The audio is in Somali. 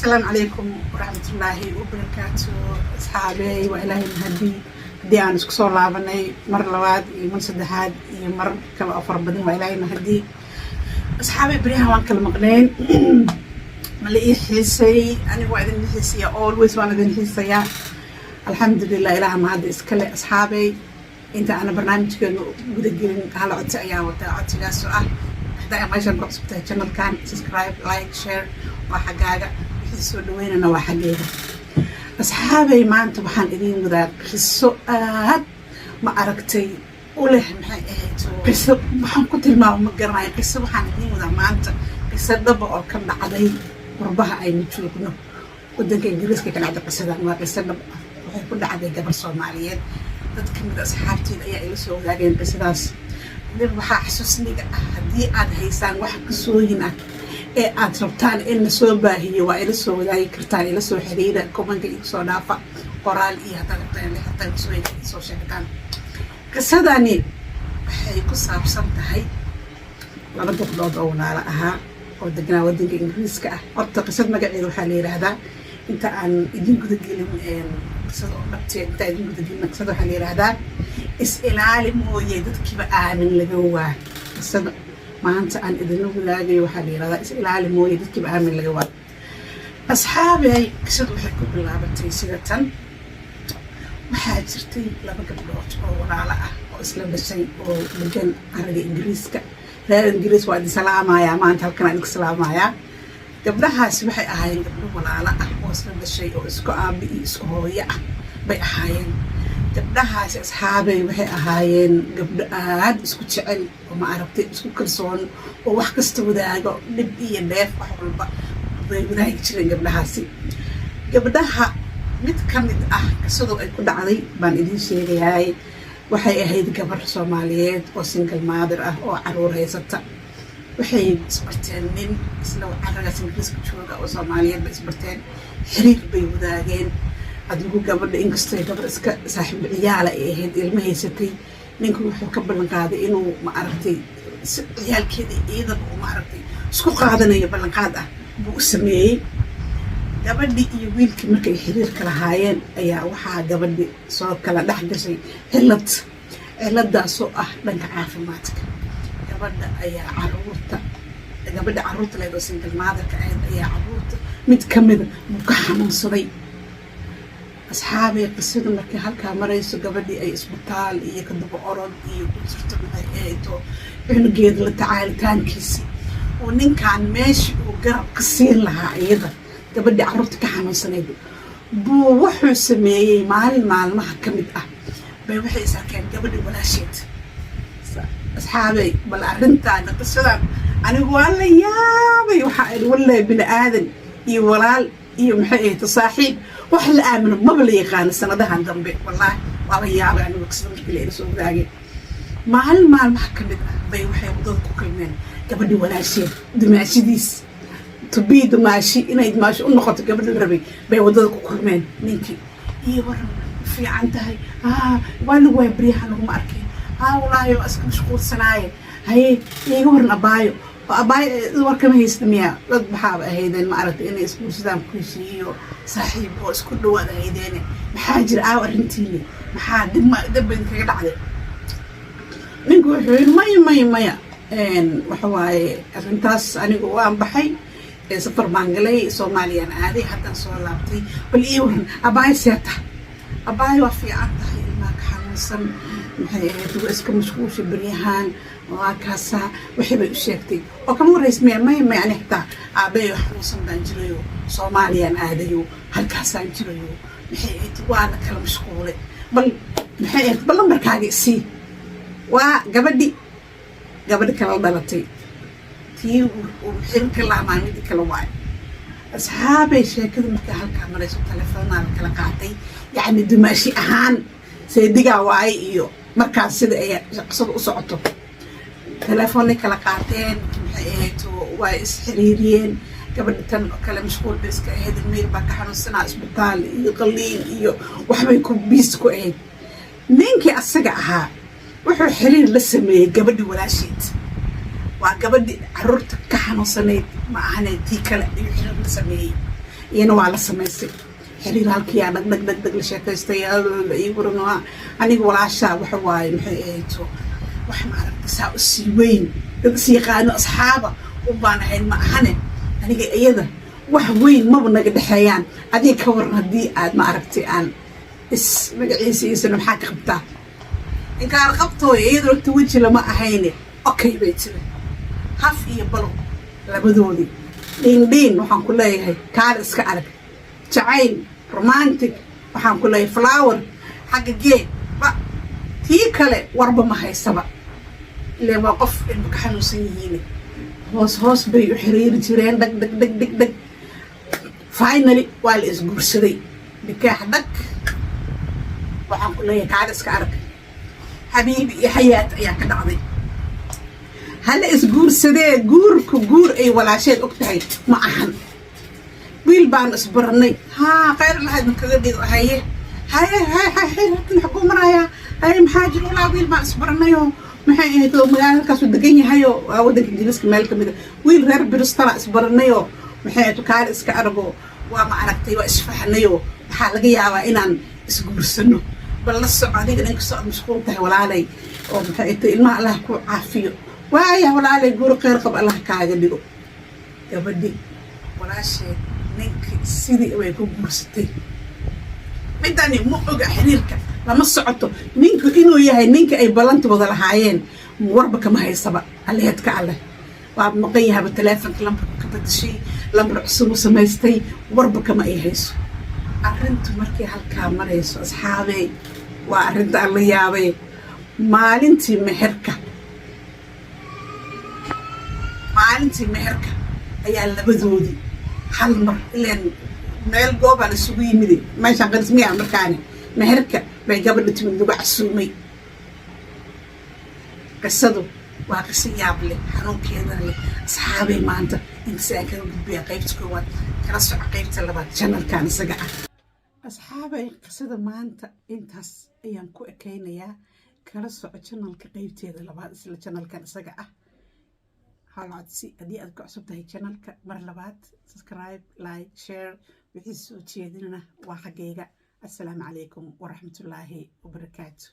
Asalaamu calaykum waraxmatullaahi wabarakaatu. Asxaabey, waa Ilaahay mahadii haddii aan isku soo laabanay mar labaad iyo mar saddexaad iyo mar kale oo fara badan. Waa Ilaahay mahadii. Asxaabey, beryahan waan kala maqnayn. Ma la ii xiisay? Anigu waa idin xiisaya, always waan idin xiisayaa. Alxamdulilah, Ilaha mahadda iskale. Asxaabey, inta aana barnaamijkeenu gudagelin, hal codsi ayaan wataa. Codsigaasoo ah, hadaa meeshan ku cusub tahay channelkan, subscribe, like, share waa xaggaaga, wixii soo dhaweynana waa xaggeeda. Asxaabey, maanta waxaan idiin wadaa qiso aad, ma aragtay, u leh, maxay ahayd, qiso waxaan ku tilmaamo ma garanayo. Qiso waxaan idiin wadaa maanta, qiso dhaba oo ka dhacday qurbaha aynu joogno, wadanka Ingiriiska ka dhacday. Qisadan waa qiso dhab ah, waxay ku dhacday gabar Soomaaliyeed. Dad kamid asxaabteed ayaa ila soo wadaageen qisadaas. Waliba waxaa xasuusniga ah, haddii aad haysaan wax qisooyin ah ee aad rabtaan in la soo baahiyo, waa ila soo wadaagi kartaan. Ila soo xiriira, commentka igu soo dhaafa, qoraal iyo haddaad rabtaan in la xirtaan, qisooyinka soo sheegtaan. Qisadani waxay ku saabsan tahay laba gabdhood oo walaalo ahaa oo deganaa wadanka Ingiriiska ah. Horta qisad magaceeda waxaa la yidhaahdaa, inta aan idin gudagelin qisada oo dhabteed, inta idin gudagelin qisada, waxaa la yidhaahdaa "Is ilaali mooye dadkiiba aamin laga waa". Qisada maanta aan idinla wadaagayo waxaa la yidhahdaa "Is ilaali mooye dadkiiba aamin laga waa". Asxaabey, qisadu waxay ku bilaabatay sida tan. Waxaa jirtay laba gabdhood oo walaalo ah oo isla dhashay oo degan caraga Ingiriiska. Reer Ingiriis waa idin salaamayaa, maanta halkan aan idinka salaamayaa. Gabdhahaasi waxay ahaayeen gabdho walaalo ah oo isla dhashay oo isku aabi iyo isku hooyo ah bay ahaayeen. Gabdhahaasi, asxaabey, waxay ahaayeen gabdho aad isku jecel oo, ma aragtay, isku kalsoon oo wax kasta wadaago, dhib iyo dheef, wax walba bay wadaagi jireen gabdhahaasi. Gabdhaha mid ka mid ah, qisadoo ay ku dhacday baan idiin sheegayaay, waxay ahayd gabar Soomaaliyeed oo single mother ah oo caruur haysata. Waxay isbarteen nin isla caragaas Ingiriiska jooga oo Soomaaliyeed bay isbarteen, xiriir bay wadaageen. Adigu gabadha, inkastoo gabar iska saaxiib ciyaala ay ahayd, ilmo haysatay, ninku wuxuu ka ballan qaaday inuu, ma aragtay, si ciyaalkeeda iyadaba uu, ma aragtay, isku qaadanayo. Ballanqaad ah buu u sameeyey. Gabadhii iyo wiilkii markay xiriirka lahaayeen ayaa waxaa gabadhi soo kala dhex gashay cillad, ciladaasoo ah dhanka caafimaadka. Gabadha ayaa caruurta, gabadha caruurta leed oo single motherka ahayd ayaa caruurta mid ka mida buu ka xanuunsaday. Asxaabay, qisadu markay halkaa marayso, gabadhii ay isbitaal iyo kadaba orod iyo ku jirto, maxay ahayto, cunugeeda la tacaalitaankiisi, oo ninkan meeshii uu garab ka siin lahaa iyada, gabadhii carruurta ka xanuunsanayd, buu wuxuu sameeyey, maalin maalmaha ka mid ah bay waxay is arkeen gabadhii walaasheed. Asxaabay, bal arrintaana, qisadan anigu waa la yaabay. Waxaa idhi, wallahi, bini aadan iyo walaal iyo, maxay ahayd, saaxiib, wax la aamino maba la yaqaano sanadahan dambe. Wallaahi waa la yaabay anigu qisada markii la ila soo wadaagay. Maalin maalmaha ka mid ah bay waxay wadada ku kulmeen gabadhii walaasheed, dumaashidiis to be, dumaashi, inay dumaashi u noqoto gabadha la rabay bay wadada ku kulmeen. Ninkii iyo waran, fiican tahay? Aa, waa lagu waaya, baryahan laguma arkay. Haa, walaahi waa iska mashquulsanaaye. Haye, iiga waran abaayo? Oo abaayo warkama haysta miya? Dad maxaaba ahaydeen, ma aragtay, inay isguursadaan ku heshiiyo, saaxiib oo isku dhawaad ahaydeene. Maxaa jira? Aaw arrintiini? Maxaa dib ma dib idinkaga dhacday? Ninku wuxuu yidhi, "Maya, maya, maya, waxa waaye arrintaas, anigu waan baxay, safar baan galay, Soomaaliyaan aaday, haddaan soo laabtay. Bal ii waran abaayo, seeta?" "Abaayo waa fiican tahay, ilmaha ka xanuunsan, maxay ahayd, waa iska mashquusha beryahan, waa kaasaa." Wixii bay u sheegtay. "Oo kama warraysmaya?" "Maya, maya, ani xitaa aabbayo xanuunsan baan jirayo, Soomaaliyaan aadayo, halkaasaan jirayo, maxay ahayd, waa la kala mashquulay. Bal, maxay ahayd, bal lambarkaaga isii." Waa gabadhi, gabadhi kala dhalatay, tii uu xiriirka laamaa, midi kale waayo. Asxaabay, sheekada markay halkaa marayso, telefoonaa la kala qaatay, yacni dumaashi ahaan seedigaa waaye iyo markaas sida ay qisada u socoto. Telefoonnay kala qaateen, maxay ahayd, waa isxiriiriyeen. Gabadha tan oo kale mashquul bay iska ahayd, ilmihii baa ka xanuunsanaa, isbitaal iyo qaliin iyo waxbay ku busy ku ahayd. Ninkii asaga ahaa wuxuu xiriir la sameeyey gabadhii walaasheed. Waa gabadhii caruurta ka xanuunsanayd, ma ahane, tii kale ayuu xiriir la sameeyey. Iyana waa la samaystay xiriir. Halkiyaa dhag dhag dhag dhag la sheekaystay. Ii waran, aniga walaashaa waxa waaye, maxay ahayto, wax maaragta saa u sii weyn, dad is yaqaano, asxaaba u baan ahayn, ma ahane aniga iyada wax weyn maba naga dhexeeyaan. Adiga ka waran haddii aad ma aragtay aan is magaciisa iisana, maxaa ka qabtaa? Inkaar qabtooy, iyada horta weji lama ahayne. Okay bay tiri. Haf iyo balow labadoodii dhiin dhiin. Waxaan ku leeyahay kaal iska arag, jacayl romantic. Waxaan ku leeyahay flower xagga gee ba tii kale warba ma haysaba, ileen waa qof ilmo ka xanuunsan yihiin. Hoos hoos bay u xiriiri jireen, dhag dhag dhag dheg dheg. Finally waa la isguursaday, nikaax dhag. Waxaan ku leeyahay kaal iska arag, xabiibi iyo xayaat ayaa ka dhacday. Hala isguursadee, guurku guur ay walaasheed og tahay ma ahan. Wiil baanu isbaranay, haa, khayr lahayd ma kaga dhigo. Haye haye haye haye, halkan xaguu marayaa? Haye, maxaa jiro walaa? Wiil baan isbaranayoo, maxay ahayd, oo magaala halkaasuu degan yahayoo, waa waddanka Ingiriiska meel kamid a. Wiil reer Bristol isbaranayoo, maxay ahayd, kaale iska aragoo, waa ma aragtay, waa isfahanayoo, waxaa laga yaabaa inaan isguursano. Bal la soco adiga, inkastoo aad mashquul tahay walaalay, oo maxay ahayd, ilmaha Allah ku caafiyo. Waaya walaalay, guur kheyr qab Allah kaaga dhigo. Gabadhi walaasheed ninkii sidii way ku guursatay. Midani ma oga, xiriirka lama socoto, ninku inuu yahay ninka ay ballanta wada lahaayeen warba kama haysaba. Alleheedka alleh, waa maqan yahaba. Taleefonka lambarku ka badashay, lambar cusub u samaystay, warba kama ay hayso. Arrintu markay halkaa marayso, asxaabey, waa arrinta aan la yaabay. Maalintii meherka, maalintii meherka ayaa labadoodii hal mar, ileen meel goobaa isugu yimid meeshaan qarismiya. Markaani meherka bay gabadha timid, lagu casuumay. Qisadu waa qiso yaab leh, xanuunkeedana leh. Asxaabay, maanta intaas aan kaga gudbaya qaybta koowaad. Kala soco qaybta labaad channelkan isaga ah. Asxaabay, qisada maanta intaas ayaan ku ekaynayaa. Kala soco channelka qaybteeda labaad isla channelkan isaga ah. Hal codsi: haddii aad ku cusub tahay channelka, mar labaad subscribe, like, share. Wixii soo jeedinana waa xaggayga. Assalaamu calaykum waraxmatullaahi wabarakaatu.